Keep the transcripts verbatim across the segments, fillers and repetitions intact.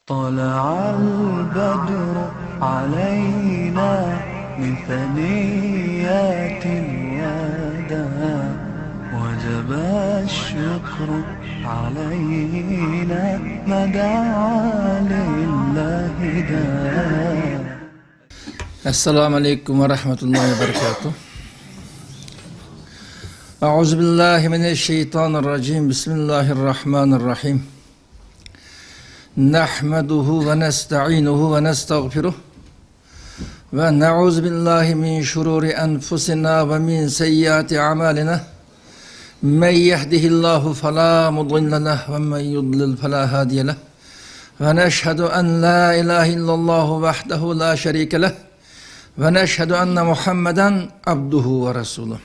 طلع البدر علينا من ثنيات الوداع، وجب الشكر علينا ما دعا لله داع. السلام عليكم ورحمة الله وبركاته. أعوذ بالله من الشيطان الرجيم. بسم الله الرحمن الرحيم. نحمده ونستعينه ونستغفره، ونعوذ بالله من شرور أنفسنا ومن سيئات أعمالنا. من يهده الله فلا مضل له، ومن يضلل فلا هادي له. ونشهد أن لا إله إلا الله وحده لا شريك له، ونشهد أن محمدا عبده ورسوله.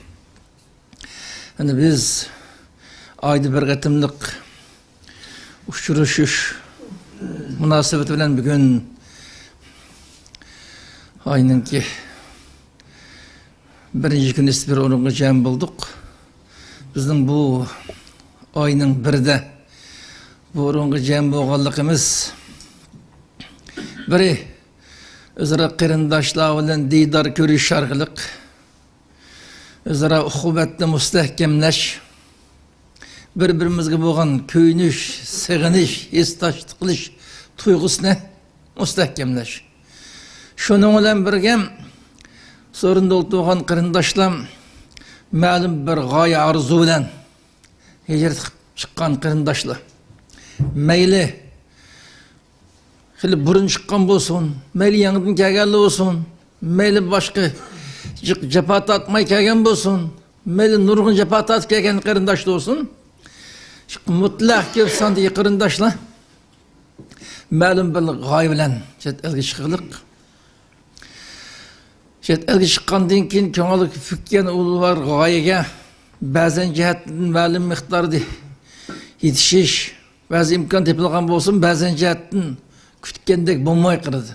ئەنە بىز ئايدا بىر قېتىملىق ئۇچرىشىش مۇناسىۋىتى بىلەن بۈگۈن ئاينىڭكى بىرىنچى كۈنى بىر ئورۇنغا جەم بولدۇق. بىزنىڭ بۇ ئاينىڭ بىرىدە بۇ ئورۇنغا جەم بولغانلىقىمىز، بىرى، ئۆزئارا قېرىنداشلار بىلەن دىدار كۆرۈشۈش ئارقىلىق ئۆزئارا ئۇخۇۋەتنى مۇستەھكەملەش، بىر-بىرىمىزگە بولغان كۆيۈنۈش، سېغىنىش، ھېسداشلىق قىلىش تۇيغۇسىنى مۇستەھكەملەش. شۇنىڭ بىلەن بىرگە، سورۇندا ئولتۇرغان قېرىنداشلار مەلۇم بىر غايە، ئارزۇ بىلەن ھىجرەت قىلىپ چىققان قېرىنداشلار، مەيلى خېلى بۇرۇن چىققان بولسۇن، مەيلى يېڭىدىن كەلگەنلا بولسۇن، مەيلى باشقا جىق-، جاپا تارتماي كەلگەن بولسۇن، مەيلى نۇرغۇن جاپا تارتىپ كەلگەن قېرىنداشلا بولسۇن، مۇتلەق كۆپ ساندىكى قېرىنداشلار مەلۇم بىر غايە بىلەن چەت ئەلگە چىققانلىق. چەت ئەلگە چىققاندىن كېيىن كۆڭۈل پۈككەن ئۇلۇغۋار غايىگە بەزەن جەھەتتىن مەلۇم مىقداردا يېتىشىش، بەزى ئىمكان تېپىلغان بولسىمۇ، بەزەن جەھەتتىن كۈتكەندەك بولماي قالىدۇ.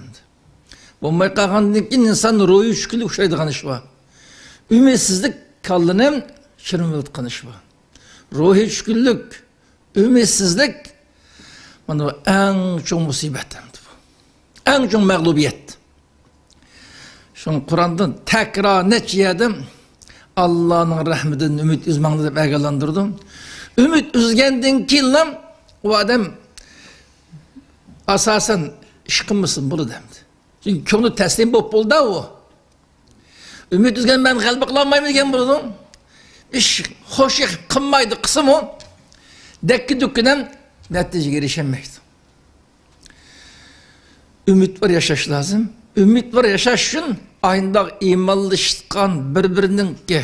بولماي قالغاندىن كېيىن ئىنسان روھىي چۈشكۈنلۈككە ئۇچرايدىغان ئىش بار. ئۈمىدسىزلىك كاللىنى چىرمىۋېتىدىغان ئىش بار. روھىي چۈشكۈنلۈك، ئۈمىدسىزلىك، مانا بۇ ئەڭ چوڭ مۇسىبەت ئەمدى بۇ. ئەڭ چوڭ مەغلۇبىيەت. شۇڭا قۇرئاندا تەكرار نەچچە يەردە ئاللانىڭ رەھمىتىدىن ئۈمىد ئۈزمەڭلار دەپ ئاگاھلاندۇرىدۇ. ئۈمىد ئۈزگەندىن كېيىنلا ئۇ ئادەم ئاساسەن ئىش قىلمىسىمۇ بولىدۇ ئەمدى. چۈنكى كۆڭلى تەسلىم بولۇپ بولدى ئۇ. ئۈمىد ئۈزگەن مەن غەلىبە قىلالمايمەن دېگەن بولىدۇ. ئىش خوش يېقىپ قىلمايدۇ، قىلسىمۇ دەككە-دۈككىدە نەتىجىگە ئېرىشەلمەيدۇ. ئۈمىدۋار ياشاش لازىم. ئۈمىدۋار ياشاش ئۈچۈن ئاينداق ئىمانلىشىشقان بىر-بىرىنىڭكى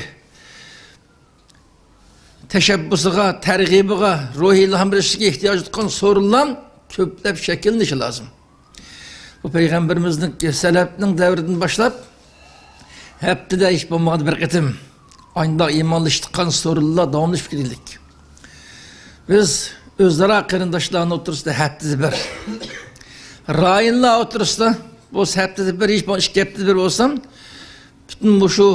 تەشەببۇسىغا، تەرغىبىغا، روھىي ئىلھام بېرىشىگە ئېھتىياج تۇتقان سورۇنلار كۆپلەپ شەكىللىنىشى لازىم. بۇ پەيغەمبىرىمىزنىڭ سەلەپنىڭ دەۋرىدىن باشلاپ ھەپتىدە ھېچ بولمىغاندا بىر قېتىم ئاينداق ئىمانلىشىدىغان سورۇنلار داۋاملىشىپ كېلىدىكەن. بىز ئۆزئارا قېرىنداشلارنىڭ ئوتتۇرىسىدا ھەپتىدە بىر، رايونلار ئوتتۇرىسىدا بولسا ھەپتىدە بىر، ھېچ بولمىغاندا ئىككى ھەپتىدە بىر بولسا، پۈتۈن مۇشۇ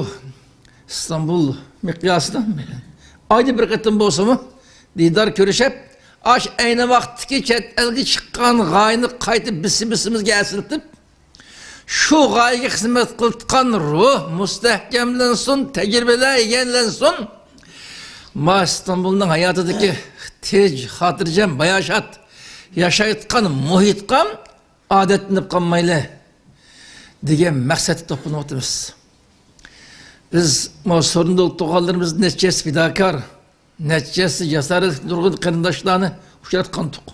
ئىستانبۇل مىقياسىدا ئايدا بىر قېتىم بولسىمۇ دىدار كۆرۈشۈپ، ئاش ئەينى ۋاقىتتىكى چەت ئەلگە چىققان غايىنى قايتا بىسىم-بىسىمىزگە ئەسلىتىپ، شۇ غايىگە خىزمەت قىلىدىغان روھ مۇستەھكەملەنسۇن، تەجرىبىلەر ئىگىلەنسۇن. ما ئىستانبۇلنىڭ ھاياتىدىكى تىنچ، خاتىرجەم، باياشات ياشايدىغان مۇھىتقا ئادەتلىنىپ قالمايلى دېگەن مەقسەتتە توپلىنىۋاتىمىز. بىز ما سورۇندا ئولتۇرغانلىرىمىز نەچچىسى پىداكار، نەچچىسى جاسارەتلىك نۇرغۇن قېرىنداشلارنى ئۇچراتقانتۇق.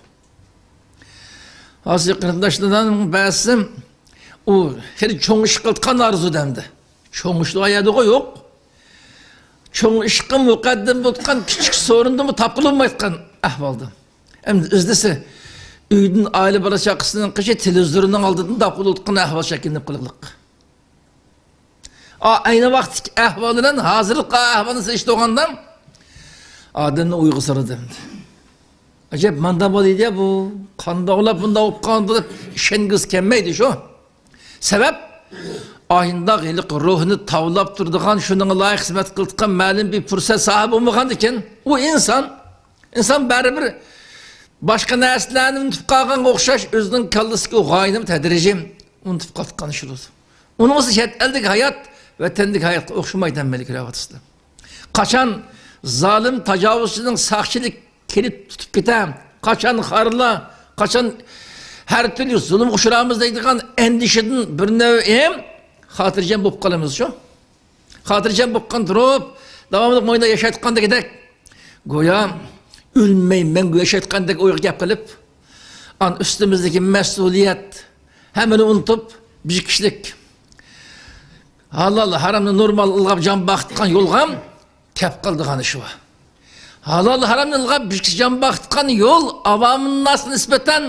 ھازىر قېرىنداشلارنىڭ بەزىسى ئۇ خېلى چوڭ ئىش قىلىدىغان ئارزۇدا ئەمدى. چوڭ ئىش دېگەن يەردىغۇ يوق. چوڭ ئىشقا مۇقەددەم بولغان كىچىك سورۇندىمۇ تاپقىلى بولمايدىغان ئەھۋالدا. ئەمدى ئىزدىسە، ئۆيدىن ئائىلە بالا چاقىسىنىڭ قېشى تېلېۋىزورنىڭ ئالدىدىن تاپقىلى بولىدىغان ئەھۋال شەكىللىنىپ قالغانلىق. ئا، ئەينى ۋاقىتتىكى ئەھۋال بىلەن ھازىرقى ئەھۋالنى سېلىشتۇرغاندا، ئادەمنى ئويغا سالىدۇ ئەمدى. ئەجەب، مانداق بولىدۇ يا بۇ، قانداقلا بۇنداق بولۇپ قالدى دەپ ئىشەنگۈسى كەلمەيدۇ شۇ. سەۋەب، ئاينداق ھېلىقى روھنى تاۋلاپ تۇرىدىغان، شۇنىڭغا لايىق خىزمەت قىلىدىغان مەلۇم بىر پۇرسەت ساھىبى بولمىغاندىكىن، ئۇ ئىنسان، ئىنسان بەرىبىر باشقا نەرسىلەرنى ئۇنتۇپ قالغانغا ئوخشاش، ئۆزىنىڭ كاللىسىدىكى غايىنىمۇ تەدرىجىي ئۇنتۇپ قاتقان ئىش بولىدۇ. ئۇنىڭ ئۈستىگە چەت ئەلدىكى ھايات ۋەتەندىكى ھاياتقا ئوخشىمايدۇ، ھەممىلىك رەۋاتىسىدە. قاچان زالىم تاجاۋۇزچىنىڭ ساقچىلىك كېلىپ تۇتۇپ كېتە، قاچان خارلا، قاچان ھەر تۈرلۈك زۇلۇمغا ئۇچرارمىز دەيدىغان ئەندىشىدىن بىر نەۋە خاتىرجەم بولۇپ قالىمىز شۇ. خاتىرجەم بولۇپ قالغان تۇرۇپ، داۋاملىق موينىدا ياشايتقاندىكىدەك، گويا ئۆلمەي مەڭگۈ ياشايتقاندەك ئويغا كەپ قېلىپ، ئان ئۈستىمىزدىكى مەسئۇلىيەت ھەممىنى ئۇنتۇپ، بىر كىشىلىك ھالال ھارامنى نورمال ئىلغاپ جان باقىدىغان يولغا كەپ قالىدىغان ئىش بار. ھالال ھارامنى ئىلغاپ بىر كىشى جان باقىدىغان يول ئاۋامىنناسقا نىسبەتەن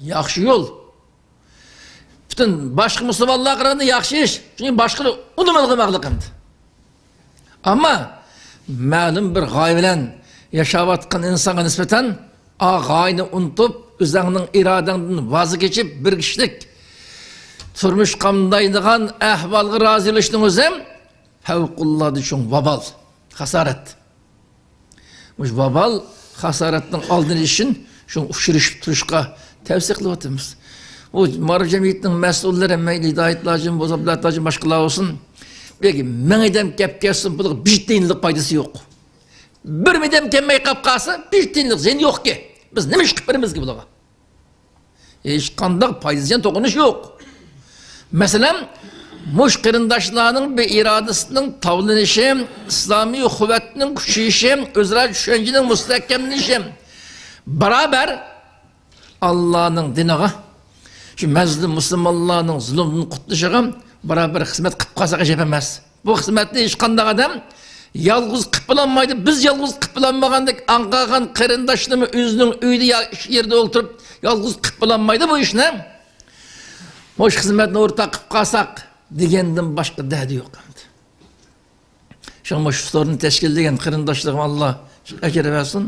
ياخشى يول. پۈتۈن باشقا مۇسۇلمانلارغا قارىغاندا ياخشى ئىش. چۈنكى باشقىلار ئۇنىمىغان ئەمدى. ئەمما مەلۇم بىر غايە بىلەن ياشاۋاتقان ئىنسانغا نىسبەتەن ئا غايىنى ئۇنتۇپ، ئۆزۈڭنىڭ ئىرادەڭدىن ۋاز كېچىپ، بىر كىشىلىك تۇرمۇش قامدايدىغان ئەھۋالغا رازى بولۇشنىڭ ئۆزى پەۋقۇلئاددە چوڭ ۋابال، خاسارەت. مۇشۇ ۋابال خاسارەتنىڭ ئالدىنى ئېلىش ئۈچۈن شۇڭا ئۇچرىشىپ تۇرۇشقا تەۋسىيە قىلىۋاتىمىز. بۇ مائارىپ جەمئىيىتىنىڭ مەسئۇللىرى، مەيلى ھىدايەتلارچۇ بولسا، بىلەتلارچۇ، باشقىلار بولسۇن، بەلكى مىڭ ئادەم كەپ كەتسۇن، بۇنىڭ بىر تىيىنلىق پايدىسى يوق. بىر ئادەم كەلمەي قاپ قالسا، بىر تىيىنلىق زىيىنى يوقكى. بىز نېمە ئىش قىلىپ بېرىمىزكى بۇلارغا؟ ھېچقانداق پايدا زىيان توقۇنۇش يوق. مەسىلەن، مۇشۇ قېرىنداشلارنىڭ بىر ئىرادىسىنىڭ تاۋلىنىشى، ئىسلامىي قۇۋۋەتنىڭ كۈچىيىشى، ئۆزئارا چۈشەنچىنىڭ مۇستەھكەملىنىشى، بارابەر ئاللانىڭ دىنىغا، شۇ مەزلۇم مۇسۇلمانلارنىڭ زۇلۇمدىن قۇتۇلۇشىغا بارابەر خىزمەت قىلىپ قالساق ئەجەب ئەمەس. بۇ خىزمەتنى ھېچقانداق ئادەم يالغۇز قىلىپ بولالمايدۇ. بىز يالغۇز قىلىپ بولالمىغاندەك، ئاڭقالغان قېرىنداشلىرىمۇ ئۆزىنىڭ ئۆيىدە يا ئىش يېرىدە ئولتۇرۇپ يالغۇز قىلىپ بولالمايدۇ بۇ ئىشنى. مۇشۇ خىزمەتنى ئورتاق قىلىپ قالساق دېگەندىن باشقا دەردى يوق ئەمدى. شۇڭا مۇشۇ سورۇننى تەشكىللىگەن قېرىنداشلىرىمغا ئاللا ئەجىر بەرسۇن.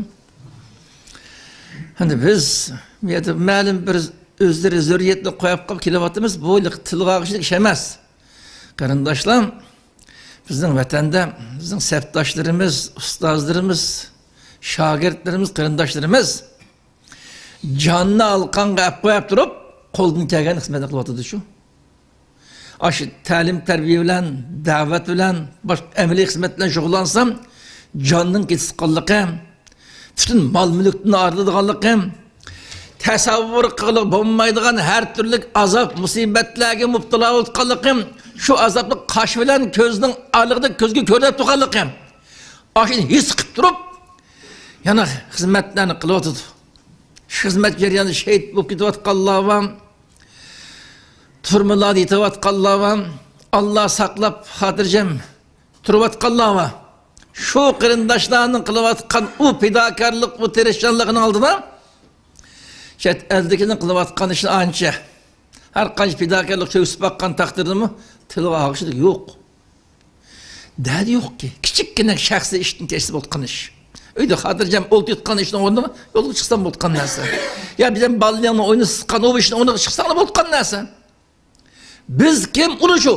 ئەمدى بىز بۇ يەردە مەلۇم بىر ئۆزلىرى زۆرۈرىيەتنى قويۇپ قاپ كېلىۋاتىمىز. بۇ تىلغا ئالغۇچىلىق ئىش ئەمەس. قېرىنداشلار، بىزنىڭ ۋەتەندە بىزنىڭ سەپداشلىرىمىز، ئۇستازلىرىمىز، شاگىرتلىرىمىز، قېرىنداشلىرىمىز جاننى ئالقانغا ئەپ قويۇپ تۇرۇپ، قولدىن كەلگەن خىزمەتنى قىلىۋاتىدۇ شۇ. ئاشۇ تەلىم-تەربىيە بىلەن، دەۋەت بىلەن، باشقا ئەمەلىي خىزمەت بىلەن شۇغۇللانسام، جاننىڭ كېتىۋاتقانلىقى، پۈتۈن مال-مۈلۈكتىن ئايرىلىدىغانلىقى، تەسەۋۋۇر قىلغىلى بولمايدىغان ھەر تۈرلۈك ئازاب-مۇسىبەتلەرگە مۇپتىلا بولۇۋاتقانلىقى، شۇ ئازابلىق قاش بىلەن كۆزنىڭ ئارىلىقىدا كۆزگە كۆرۈنۈپ تۇرغانلىقى، ئاشۇنى ھېس قىلىپ تۇرۇپ، يەنە خىزمەتلەرنى قىلىۋاتىدۇ. شۇ خىزمەت جەريانىدا شېھىت بولۇپ كېتىۋاتقانلار بار، تۈرمىلەردە يېتىۋاتقانلار بار، ئاللا ساقلاپ خاتىرجەم تۇرۇۋاتقانلار بار. شۇ قېرىنداشلارنىڭ قىلىۋاتقان ئۇ پىداكارلىق، ئۇ تىرىشچانلىقىنىڭ ئالدىدا چەت ئەلدىكىنىڭ قىلىۋاتقان ئىشى ئانچە. ھەر قانچە پىداكارلىق چۆكۈپ باققان تەقدىردىمۇ تىلغا ئالغۇچىلىق يوق. دەردى يوقكى، كىچىككىنە شەخسىي ئىشتىن كەچسە بولىدىغان ئىش. ئۆيدە خاتىرجەم ئولتۇرۇۋاتقان ئىشنىڭ ئورنىغا يولغا چىقسام بولىدىغان نەرسە. يا بىلەن بالىلىرىڭنى ئوينىتىۋاتقان ئۇ ئىشنىڭ ئورنىغا چىقساڭلا بولىدىغان نەرسە. بىز كىم، ئۇلار شۇ.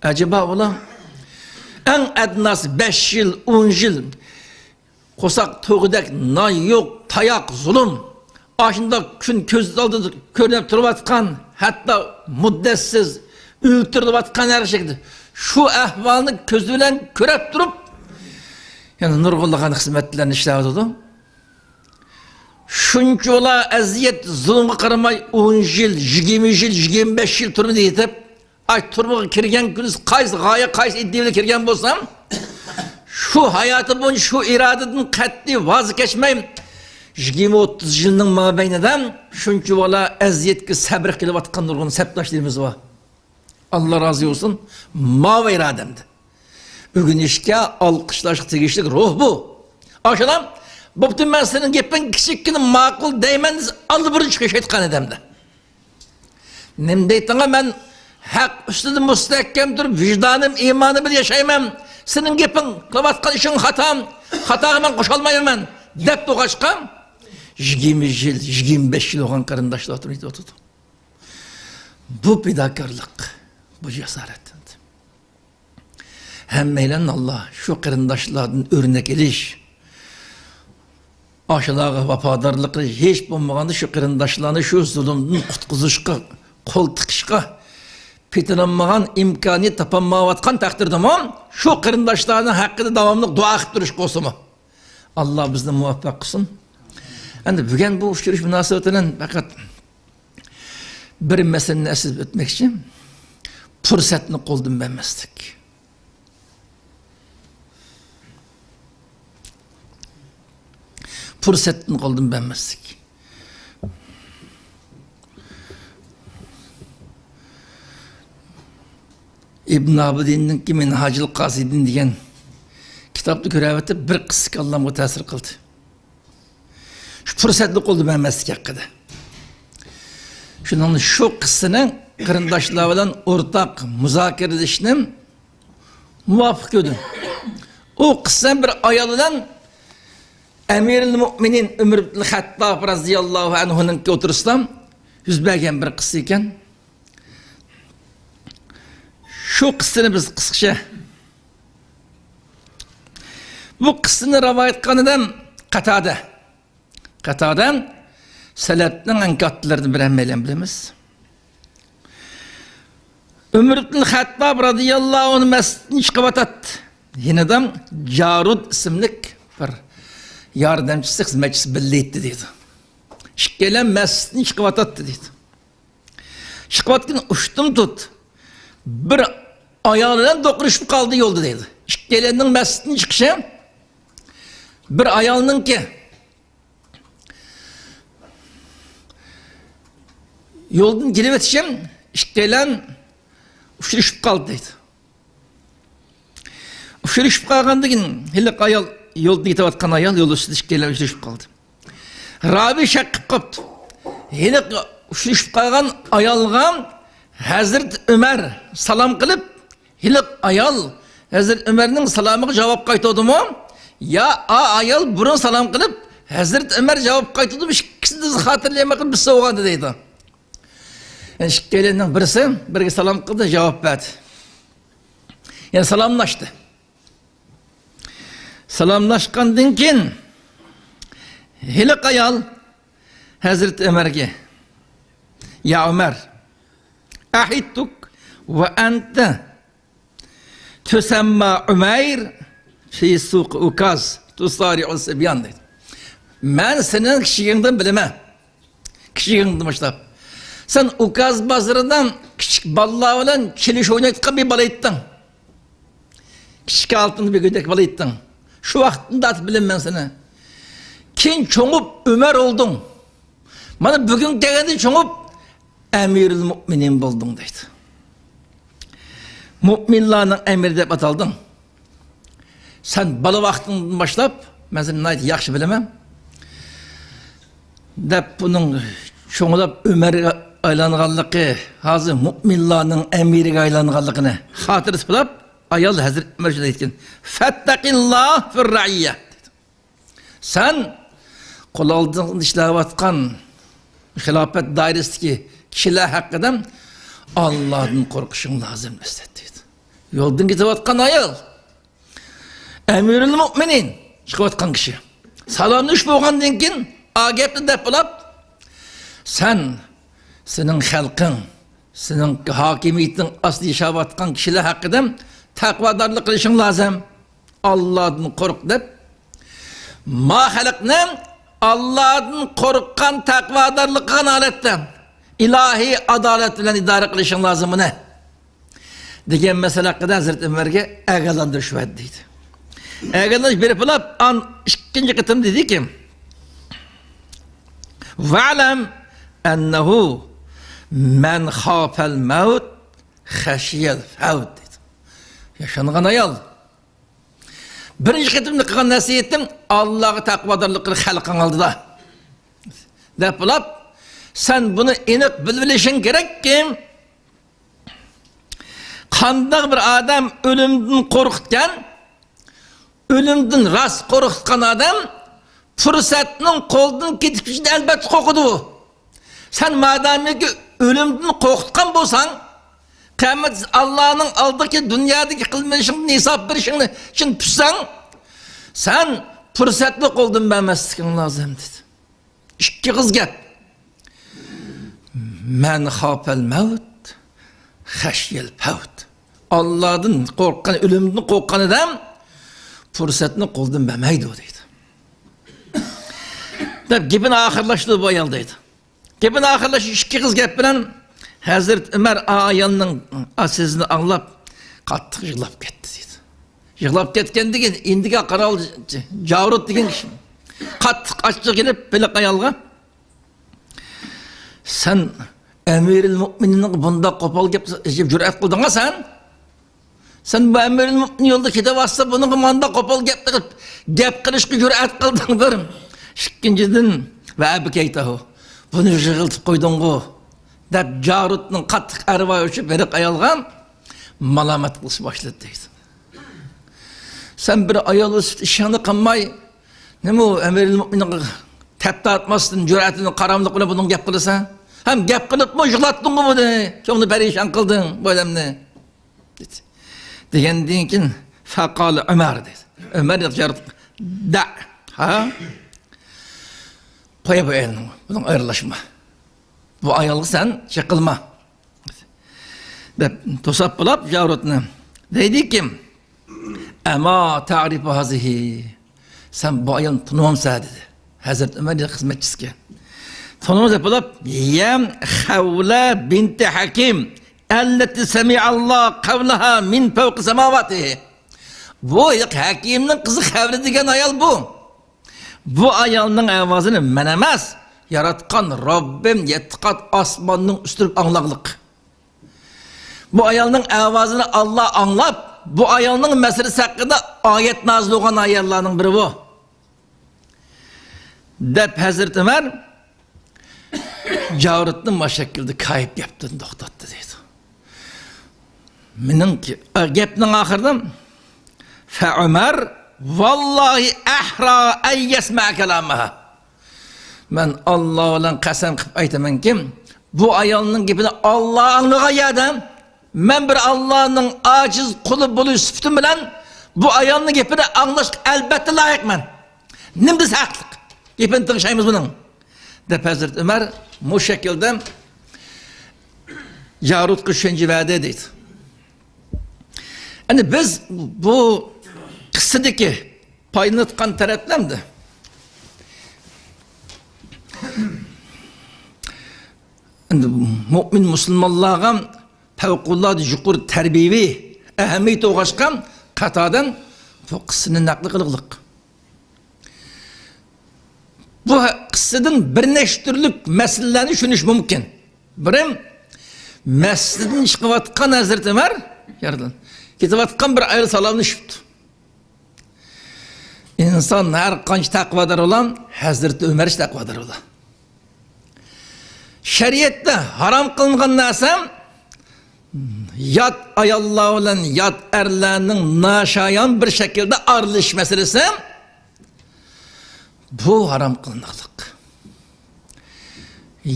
ئەجەبا ئۇلار ئەڭ ئەدناسى بەش يىل، ئون يىل قورساق تويغۇدەك نان يوق، تاياق، زۇلۇم. ئاشۇنداق كۈن كۆز ئالدىدا كۆرۈنۈپ تۇرۇۋاتقان، ھەتتا مۇددەتسىز ئۆلتۈرۈلۈۋاتقان ھەر شەكىلدە شۇ ئەھۋالنى كۆزى بىلەن كۆرۈپ تۇرۇپ، يەنە نۇرغۇنلىغان خىزمەتلەرنى ئىشلەۋاتىدۇ. شۇنچىۋالا ئەزىيەت، زۇلۇمغا قارىماي، ئون يىل، يىگىرمە يىل، يىگىرمە بەش يىل تۈرمىدە يېتىپ، ئاي، تۈرمىگە كىرگەن كۈنى قايسى غايە، قايسى ئىدىيە بىلەن كىرگەن بولسام، شۇ ھاياتى بويىچە شۇ ئىرادىدىن قەتئىي ۋاز كەچمەي، يىگىرمە ئوتتۇز يىلنىڭ مابەينىدە شۇنچىۋالا ئەزىيەتكە سەبرى قىلىۋاتقان نۇرغۇن سەپداشلىرىمىز بار. ئاللا رازى بولسۇن. ماۋۇ ئىرادەمدە ئۆگىنىشكە، ئالقىشلاشقا تېگىشلىك روھ بۇ. ئاشۇلار، بوپتۇ، مەن سېنىڭ گېپىڭ كىچىككىنە ماقۇل دەيمەن دېسە، ئاللىبۇرۇن چىقىشىۋاتقان ئادەمدە. نېمە دەيتتىڭ، مەن ھەق ئۈستىدە مۇستەھكەم تۇرۇپ، ۋىجدانىم، ئىمانىم بىلەن ياشايمەن. سېنىڭ گېپىڭ، قىلىۋاتقان ئىشىڭ خاتا، خاتاغا مەن قوشۇلمايمەن، دەپ تۇرغاچقا، يىگىرمە يىل، يىگىرمە بەش يىل بولغان قېرىنداشلار تۇرۇۋاتىدۇ. بۇ پىداكارلىق، بۇ جاسارەت. ھەممەيلەن ئاللا شۇ قېرىنداشلاردىن ئۆرنەك ئېلىش، ئاشۇلارغا ۋاپادارلىقى ھېچ بولمىغاندا شۇ قېرىنداشلارنى شۇ زۇلۇمدىن قۇتقۇزۇشقا، قول تىقىشقا پېتىنالمىغان، ئىمكانىيەت تاپالمايۋاتقان تەقدىردىمۇ شۇ قېرىنداشلارنىڭ ھەققىدە داۋاملىق دۇئا قىلىپ تۇرۇشقا بولسىمۇ. ئاللا بىزنى مۇۋەپپەق قىلسۇن. ئەمدى بۈگۈن بۇ ئۇچرىشىش مۇناسىۋىتى بىلەن پەقەت بىر مەسىلىنى ئەسلىتىپ ئۆتمەكچى. پۇرسەتنى قولدىن بەرمەسلىك. پۇرسەتنى قولدىن بەرمەسلىك. ئىبن ئابىدىننىڭكى مىنھاجۇل قاسىدىن دېگەن كىتابنى كۆرۈۋېتىپ، بىر قىسسە كاللامغا تەسىر قىلدى. شۇ پۇرسەتنى قولدىن بەرمەسلىك ھەققىدە. شۇنىڭ، شۇ قىسسىنى قېرىنداشلار بىلەن ئورتاق مۇزاكىرىلىشىشنى مۇۋاپىق كۆردۈم. ئۇ قىسسە بىر ئايال بىلەن ئەمىرۇل مۆمىنىن ئۆمەر ئىبن خەتتاب رەزىياللاھۇ ئەنھۇنىڭكى ئوتتۇرىسىدا يۈز بەرگەن بىر قىسسە ئىكەن. شۇ قىسسىنى بىز قىسقىچە، بۇ قىسسىنى رىۋايەت قىلغان ئادەم قاتادە. قاتادە سەلەپنىڭ ئەڭ كاتتىلىرىدىن بىرى، ھەممەيلەن بىلىمىز. ئۆمەر ئىبن خەتتاب رەزىياللاھۇ ئەنھۇ مەسچىتتىن چىقىۋاتاتتى. يېنىدا جارۇد ئىسىملىك بىر ياردەمچىسى، خىزمەتچىسى بىللە ئىدى دەيدۇ. ئىككىيلەن مەسچىتتىن چىقىۋاتاتتى دەيدۇ. چىقىۋاتقىنى ئۇشتۇمتۇت بىر ئايال بىلەن دوقۇرۇشۇپ قالدى يولدا دەيدۇ. ئىككىيلەننىڭ مەسچىتتىن چىقىشى بىر ئايالنىڭكى يولدىن كېلىۋېتىشىم، ئىككىيلەن ئۇچرىشىپ قالدى دەيدۇ. ئۇچرىشىپ قالغاندىن كېيىن ھېلىقى ئايال، يولدا كېتىۋاتقان ئايال يول ئۈستىدە ئىككىيلەن ئۇچرىشىپ قالدى. راۋى شەك قىلىپ قاپتۇ. ھېلىقى ئۇچرىشىپ قالغان ئايالغا ھەزرىتى ئۆمەر سالام قىلىپ، ھېلىقى ئايال ھەزرىتى ئۆمەرنىڭ سالامىغا جاۋاب قايتۇردىمۇ؟ يا ئا ئايال بۇرۇن سالام قىلىپ، ھەزرىتى ئۆمەر جاۋاب قايتۇردىمۇ؟ ئىككىسىنى خاتىرىلىيەلمەي قېلىپ بىرسى بولغاندا دەيدۇ. يەنى ئىككىيلەننىڭ بىرسى بىرىگە سالام قىلدى، جاۋاب بەردى. يەنى سالاملاشتى. سالاملاشقاندىن كېيىن ھېلىقى ئايال ھەزرىتى ئۆمەرگە: يا ئۆمەر، ئەھىدتۇك ۋە ئەنتە تۇسەمما ئۇمەير فى سۇقى ئۇكاز تۇسارىئۇ سىبيان دەيدۇ. مەن سېنىڭ كىچىكىڭدىن بىلىمەن. كىچىكىڭدىن باشلاپ. سەن ئۇكاز بازىرىدا كىچىك بالىلار بىلەن چېلىش ئوينايدىغان بىر بالا ئىدىڭ. كىچىك ئالتۇن بۈگۈدەك بالا ئىدىڭ. شۇ ۋاقىتتىن تارتىپ بىلىمەن سېنى. كېيىن چوڭۇپ ئۆمەر بولدۇڭ. مانا بۈگۈن كەلگەندە چوڭۇپ ئەمىرۇل مۇئمىنىن بولدۇڭ دەيدۇ. مۇئمىنلارنىڭ ئەمىرى دەپ ئاتالدىڭ. سەن بالا ۋاقتىڭدىن باشلاپ، مەن سېنى ناھايىتى ياخشى بىلىمەن، دەپ بۇنىڭ چوڭلاپ ئۆمەرگە ئايلانغانلىقى، ھازىر مۇئمىنلارنىڭ ئەمىرىگە ئايلانغانلىقىنى خاتىرە ساقلاپ، ئايال ھەزرىتى ئۆمەر شۇنداق ئېيتكەن: فەتتەقىللا فىر رەئىييە. سەن قول ئالدىڭدا ئىشلەۋاتقان خىلاپەت دائىرىسىدىكى كىشىلەر ھەققىدە ئاللادىن قورقۇشۇڭ لازىم، ئەسلەت دەيدۇ. يولدىن كېتىۋاتقان ئايال، ئەمىرۇل مۇئمىنىن چىقىۋاتقان كىشى. سالاملىشىپ بولغاندىن كېيىن، ئا گەپنى دەپ بولۇپ، سەن، سېنىڭ خەلقىڭ، سېنىڭ ھاكىمىيىتىڭ ئاستىدا ياشاۋاتقان كىشىلەر ھەققىدە تەقۋادارلىق قىلىشىڭ لازىم. ئاللادىن قورق دەپ، ما خەلقنى ئاللادىن قورققان، تەقۋادارلىق قىلغان ھالەتتە، ئىلاھىي ئادالەت بىلەن ئىدارە قىلىشىڭ لازىم بۇنى. دېگەن مەسىلە ھەققىدە ھەزرىتى ئۆمەرگە ئاگاھلاندۇرۇش بەردى دەيدۇ. ئاگاھلاندۇرۇش بېرىپ بولۇپ، ئان ئىككىنچى قېتىم دېدىكى، ۋەلەم ئەننەھۇ مەن خافەل مەۋت خەشىيەل فەۋت دەيدۇ. ياشانغان ئايال، بىرىنچى قېتىمدا قىلغان نەسىھەتىم، ئاللاغا تەقۋادارلىق قىل، خەلقىڭ ئالدىدا، دەپ بولۇپ، سەن بۇنى ئېنىق بىلىۋېلىشىڭ كېرەككى، قانداق بىر ئادەم ئۆلۈمدىن قورقىدىكەن، ئۆلۈمدىن راست قورقۇتقان ئادەم پۇرسەتنىڭ قولدىن كېتىپ كېتىشىدىن ئەلۋەتتە قورقىدۇ. سەن مادامىكى ئۆلۈمدىن قورقۇتقان بولساڭ، قىيامەت ئاللانىڭ ئالدىدىكى دۇنيادىكى قىلمىشىڭدىن ھېساب بېرىشىڭنى چىن تۇتساڭ، سەن پۇرسەتنى قولدىن بەرمەسلىكىڭ لازىم، دېدى. ئىككى ئېغىز گەپ. مەن خاپەل مەۋت، خەشيەل پەۋت. ئاللادىن قورققان، ئۆلۈمدىن قورققان ئادەم پۇرسەتنى قولدىن بەرمەيدۇ، دەيدۇ. دەپ گېپىنى ئاخىرلاشتۇردى بۇ ئايال، دەيدۇ. گېپىنى ئاخىرلاشتۇرۇپ ئىككى ئېغىز گەپ بىلەن ھەزرىتى ئۆمەر ئا ئايالنىڭ ئا سۆزىنى ئاڭلاپ قاتتىق يىغلاپ كەتتى، دەيدۇ. يىغلاپ كەتكەندىن كېيىن ئىندىكى قارال جارۇت دېگەن كىشى قاتتىق ئاچچىقى كېلىپ ھېلىقى ئايالغا، سەن ئەمىرىل مۆمىنىنغا بۇنداق قوپال گەپ جۈرئەت قىلدىڭا سەن؟ سەن بۇ ئەمىرىل مۆمىنىن يولدا كېتىۋاتسا، بۇنىڭغا مانداق قوپال گەپ قىلىپ، گەپ قىلىشقا جۈرئەت قىلدىڭ بىر. ئىككىنچىدىن، ۋە ئەبكەيتەھۇ، بۇنى يىغلىتىپ قويدۇڭغۇ، دەپ جارۇتنىڭ قاتتىق ئەرۋايى ئۇچۇپ، ھېلىقى ئايالغا مالامەت قىلىشنى باشلىدى، دەيدۇ. سەن بىر ئايال ئۆسۈپ ئىشىڭنى قىلماي، نېمە ئۇ ئەمىرىل مۆمىنىنغا تەپ تارتماستىن، جۈرئەتىنى، قاراملىق بىلەن بۇنىڭغا گەپ قىلىسەن؟ ھەم گەپ قىلىپمۇ يىغلاتتىڭغۇ بۇنى؟ كۆڭلىنى پەرىشان قىلدىڭ بۇ ئادەمنى، دېدى. دېگەندىن كېيىن، فەقال ئۆمەر، دېدى. ئۆمەر ياقچارتىپ، دەئ، ھا؟ قوي بۇ ئايالنى، بۇنىڭ ئايرىلاشما. بۇ ئايالغا سەن شەي قىلما، دەپ توساپ بولاپ جارۇتنى. دەيدىكى، ئەما تەرىپۇ ھازىھى، سەن بۇ ئايالنى تونۇمسەن، دېدى. ھەزرەت ئۆمەر خىزمەتچىسىگە. تونۇمسەن بولاپ، يەم خەۋلە بىنتى ھەكىم، ئەللەتى سەمىئەللا قەۋلەھا مىن فەۋقى سەماۋاتىھى. بۇ ھەكىمنىڭ قىزى خەۋلە دېگەن ئايال بۇ. بۇ ئايالنىڭ ئاۋازىنى مەن ئەمەس، ياراتقان رەببىم يەتتە قات ئاسماننىڭ ئۈستىدە ئاڭلاغلىق. بۇ ئايالنىڭ ئاۋازىنى ئاللا ئاڭلاپ، بۇ ئايالنىڭ مەسىلىسى ھەققىدە ئايەت نازىل بولغان ئاياللارنىڭ بىرى بۇ، دەپ ھەزرىتى ئۆمەر جارۇتنى مۇشەككىلدە كايىپ گەپتىن توختاتتى، دەيدۇ. مېنىڭكى، ئە، گەپنىڭ ئاخىرىدا، فەئۆمەر ۋاللاھى ئەھرا ئەن يەسمەئە كالامەھا. مەن ئاللا بىلەن قەسەم قىلىپ ئېيتىمەنكى، بۇ ئايالنىڭ گېپىنى ئاللا ئاڭلىغان يەردە، مەن بىر ئاللانىڭ ئاجىز قۇلى بولۇش سۈپىتىم بىلەن بۇ ئايالنىڭ گېپىنى ئاڭلاشقا ئەلبەتتە لايىقمەن. نېمە دېسە ھەقلىق. گېپىنى تىڭشايمىز بۇنىڭ. دەپ ھەزرىتى ئۆمەر مۇشۇ شەكىلدە جارۇتقا چۈشەنچە بەردى، دەيدۇ. ئەنە بىز بۇ قىسسىدىكى پايدىلىنىۋاتقان تەرەپلەر ئەمدى، ئەمدى مۆمىن مۇسۇلمانلارغا پەۋقۇلئاددە يۇقىرى تەربىيەۋى ئەھمىيىتى بولغاچقا، قاتادىن بۇ قىسسىنى نەقىل قىلغۇلۇق. بۇ قىسسىدىن بىر نەچچە تۈرلۈك مەسىلىلەرنى چۈشىنىش مۇمكىن. بىرى، مەسچىتتىن چىقىۋاتقان ھەزرىتى ئۆمەر، يارىدىن كېتىۋاتقان بىر ئايال سالاملىشىپتۇ. ئىنسان ھەر قانچە تەقۋادار بولا، ھەزرىتى ئۆمەرچە تەقۋادار بولا. شەرىئەتتە ھارام قىلىنغان نەرسە، يات ئاياللار بىلەن يات ئەرلەرنىڭ ناشايان بىر شەكىلدە ئارىلىشىش مەسىلىسى، بۇ ھارام قىلىنىقلىق.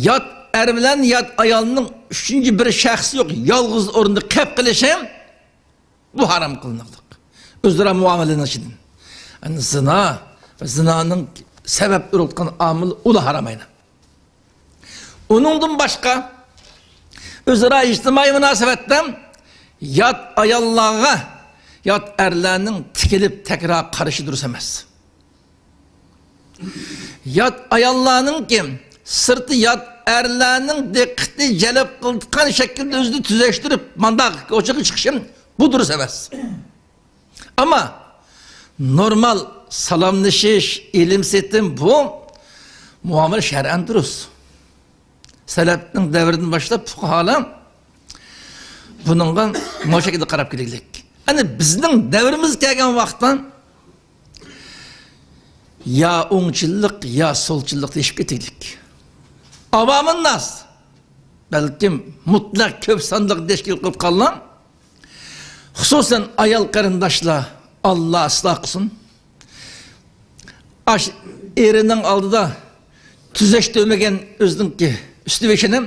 يات ئەر بىلەن يات ئايالنىڭ ئۈچىنچى بىر شەخس يوق، يالغۇز ئورۇندا قېلىپ قېلىشى، بۇ ھارام قىلىنىقلىق. ئۆزئارا مۇئامىلىنىڭ ئىچىدىن. يەنى زىنا، زىنانىڭ سەۋەب بولۇۋاتقان ئامىل ئۇلا ھارام ئەينەن. ئۇنىڭدىن باشقا، ئۆزئارا ئىجتىمائىي مۇناسىۋەتتە يات ئاياللارغا يات ئەرلەرنىڭ تىكىلىپ تەكرار قارىشى دۇرۇس ئەمەس. يات ئاياللارنىڭكى سىرتى يات ئەرلەرنىڭ دىققىتى جەلپ قىلىدىغان شەكىلدە ئۆزىنى تۈزەشتۈرۈپ، مانداق كوچىغا چىقىشى بۇ دۇرۇس ئەمەس. ئەمما نورمال سالاملىشىش، ئېلىم-سېتىم، بۇ مۇئامىلە شەرئەن دۇرۇس. سەلەپنىڭ دەۋرىدىن باشلاپ پۇقاھالار بۇنىڭغا مۇشۇ شەكىلدە قاراپ كېلىگلىك. ئەنە بىزنىڭ دەۋرىمىزگە كەلگەن ۋاقىتتا يا ئوڭچىللىق، يا سولچىللىق دېيىشىپ كېتىگلىك. ئاۋامىنناس، بەلكىم مۇتلەق كۆپ سانلىق تەشكىل قىلىپ قالغان، خۇسۇسەن ئايال قېرىنداشلار، ئاللا ئىسلاھ قىلسۇن. ئاش ئېرىنىڭ ئالدىدا تۈزەشتۈرمىگەن ئۆزىنىڭكى ئۈستى بېشىنى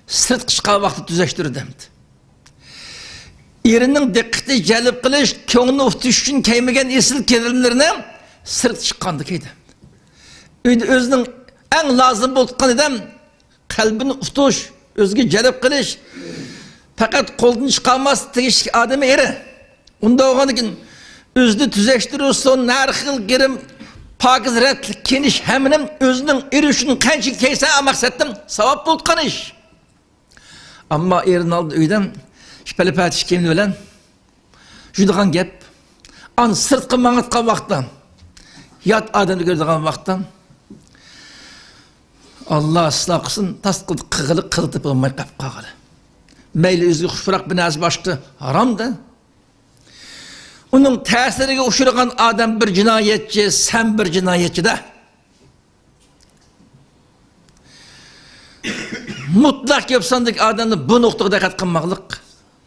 سىرتقا چىققان ۋاقتىدا تۈزەشتۈردى ئەمدى. ئېرىنىڭ دىققىتى جەلپ قىلىش، كۆڭلىنى ئۇتۇش ئۈچۈن كىيمىگەن ئېسىل كىيىملىرىنى سىرتقا چىققاندا كىيدى. ئۆيدە ئۆزىنىڭ ئەڭ لازىم بولۇپ قالغان ئادەم قەلبىنى ئۇتۇش، ئۆزىگە جەلپ قىلىش، پەقەت قولدىن چىقارماسلىق تېگىشلىك ئادىمى ئېرى. ئۇنداق بولغاندىن كېيىن ئۆزىنى تۈزەشتۈرۈشسۇن، ھەر خىل گىرىم، پاكىز رەتلىك كىيىنىش ھەممىنى ئۆزىنىڭ ئېرى ئۈچۈن قانچە كىيسە، ئا مەقسەتتىن ساۋاب بولۇپ قېلىش. ئەمما ئېرىنىڭ ئالدىدا ئۆيدە شۇ پەلە-پەتىش كىيىمى بىلەن يۈرىدىغان گەپ. ئان سىرتقا ماڭىۋاتقان ۋاقىتتا، يات ئادەمنى كۆرىدىغان ۋاقىتتا، ئاللا ئىسلاھ قىلسۇن، تاس قىلدى قىغىلى قىغىتىپ بولماي قېلىپ قالغىلى. مەيلى ئۆزىگە خۇشپۇراق بىر نەرسە باشقا ھارامدا. ئۇنىڭ تەسىرىگە ئۇچرىغان ئادەم بىر جىنايەتچى، سەن بىر جىنايەتچىدە. مۇتلەق كۆپ ساندىكى ئادەملەر بۇ نۇقتىغا دىققەت قىلماقلىق.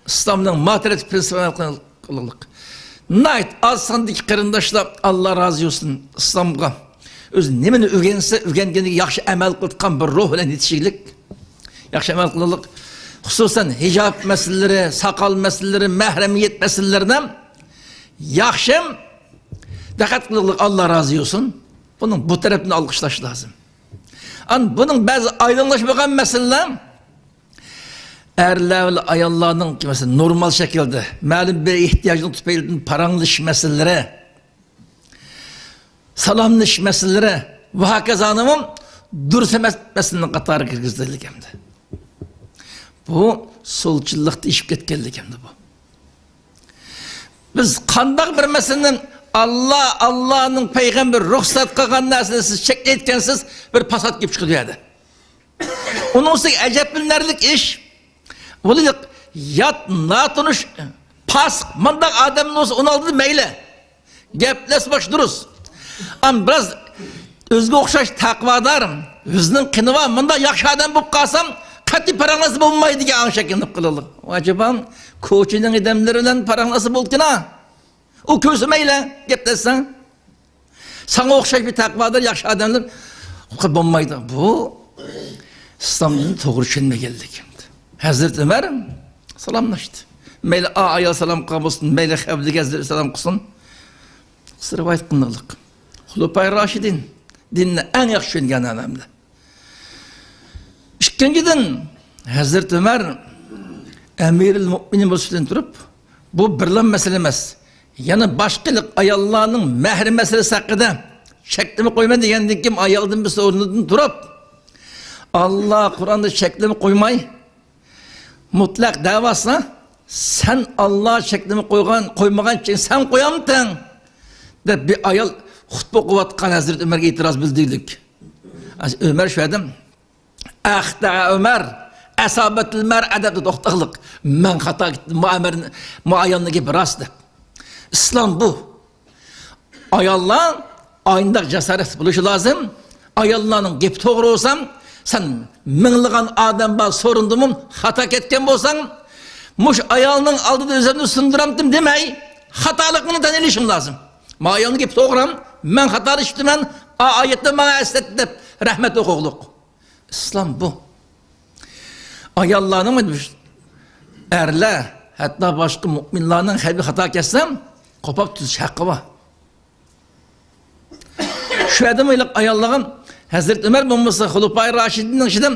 ئىسلامنىڭ ماتېرىيال پرىنسىپىنى ئەمەل قىلىقلىق. ناھايىتى ئاز ساندىكى قېرىنداشلار، ئاللا رازى بولسۇن، ئىسلامغا ئۆزى نېمىنى ئۆگەنسە، ئۆگەنگىنىگە ياخشى ئەمەل قىلىدىغان بىر روھ بىلەن يېتىشىگلىك. ياخشى ئەمەل قىلىقلىق. خۇسۇسەن، ھىجاب مەسىلىلىرى، ساقال مەسىلىلىرى، مەھرىمىيەت مەسىلىلىرىدە ياخشى دىققەت قىلىقلىق، ئاللا رازى بولسۇن. بۇنىڭ بۇ تەرەپنى ئالقىشلاش لازىم. ئان بۇنىڭ بەزى ئايدىڭلاشمىغان مەسىلىلەر، ئەرلەر بىلەن ئاياللارنىڭ، مەسىلەن، نورمال شەكىلدە مەلۇم بىر ئېھتىياجنىڭ تۈپەيلىدىن پاراڭلىشىش مەسىلىلىرى، سالاملىشىش مەسىلىلىرى ۋە ھاكازانىمۇ دۇرۇس ئەمەس مەسىلىنىڭ قاتارىغا كىرگۈزۈلگەنىدى. بۇ سولچىللىقتا ئېشىپ كەتكەنلىك ئەمدى بۇ. بىز قانداق بىر مەسىلىنى، ئاللا، ئاللانىڭ پەيغەمبىرى رۇخسەت قىلغان نەرسىنى سىز چەكلەيدىكەنسىز، بىر پاسات كېلىپ چىقىدۇ يەردە. ئۇنىڭ ئۈستىگە ئەجەبلىنەرلىك ئىش، بولىدۇ، يات، ناتونۇش، پاسىق، مانداق ئادەم بولسا ئۇنىڭ ئالدىدا مەيلى. گەپلەشمەكچى دۇرۇس. ئەمما بىراز ئۆزىگە ئوخشاش تەقۋادار، ئۆزىنىڭ قېنى بار، مۇنداق ياخشى ئادەم بولۇپ قالسام، قەتئىي پاراڭلاشسا بولمايدۇ دېگەن ئاڭ شەكىللىنىپ قېلىدۇ. ئەجەبا، كوچىنىڭ ئادەملىرى بىلەن پاراڭلاشسا بولىدىكەن. ئۇ كۆرسە مەيلى، گەپلەشسەڭ. ساڭا ئوخشاش بىر تەقۋادار ياخشى ئادەملەر بولمايدۇ. بۇ ئىسلام دىنىنى توغرا چۈشەنمىگەنلىك. ھەزرىتى ئۆمەر سالاملاشتى. مەيلى ئا ئايال سالام قىلغان بولسۇن، مەيلى خەۋلىگە ھەزرىتى سالام قىلسۇن. رىۋايەت قىلىنىقلىق. خۇلەپائى راشىدىن، دىننى ئەڭ ياخشى چۈشەنگەن ئادەملەر. ئىككىنچىدىن، ھەزرىتى ئۆمەر ئەمىرۇل مۆمىنىن بولۇش سۈپىتىدىن تۇرۇپ، بۇ بىرلا مەسىلە ئەمەس. يەنە باشقا ئاياللارنىڭ مەھرى مەسىلىسى ھەققىدە چەكلىمە قويىمەن دېگەندىن كېيىن، ئايالدىن بىرسى ئورنىدىن تۇرۇپ، ئاللا قۇرئاندا چەكلىمە قويماي، مۇتلەق دەۋاسىنا، سەن ئاللا چەكلىمە قويغان، قويمىغان چەكنى سەن قويامتىڭ؟ دەپ بىر ئايال خۇتبە ئوقۇۋاتقان ھەزرىتى ئۆمەرگە ئېتىراز بىلدۈردى. ئۆمەر شۇ ئادەم، ئەختەئە ئۆمەر، ئەسابەتىل مەرئە دەپتۇ توختاقلىق. مەن خاتا كەتتىم، مۇ ئايالنىڭ گېپى راست دەپ. ئىسلام بۇ. ئاياللار ئاينداق جاسارەتلىك بولۇشى لازىم. ئاياللارنىڭ گېپى توغرا بولسا، سەن مىڭلىغان ئادەم بار سورۇندىمۇ خاتا كەتكەن بولساڭ، مۇشۇ ئايالنىڭ ئالدىدا ئۆزۈمنى سۇندۇرامتىم دېمەي، خاتالىقىڭنى تەن ئېلىشىڭ لازىم. ما ئايالنىڭ گېپى توغرا، مەن خاتالىشىپتىمەن، ئا ئايەتتە ماڭا ئەسلەتتى دەپ رەھمەت ئوقۇغلۇق. ئىسلام بۇ. ئاياللارنىڭ، ئەرلەر، ھەتتا باشقا مۆمىنلارنىڭ ھەربىي خاتا كەتسە، قوپاپ تۈزىتىش ھەققى بار. شۇ ئادەم ئاياللىغان ھەزرىتى ئۆمەر بولمىسا، خۇلەپائى راشىدىننىڭ ئىچىدە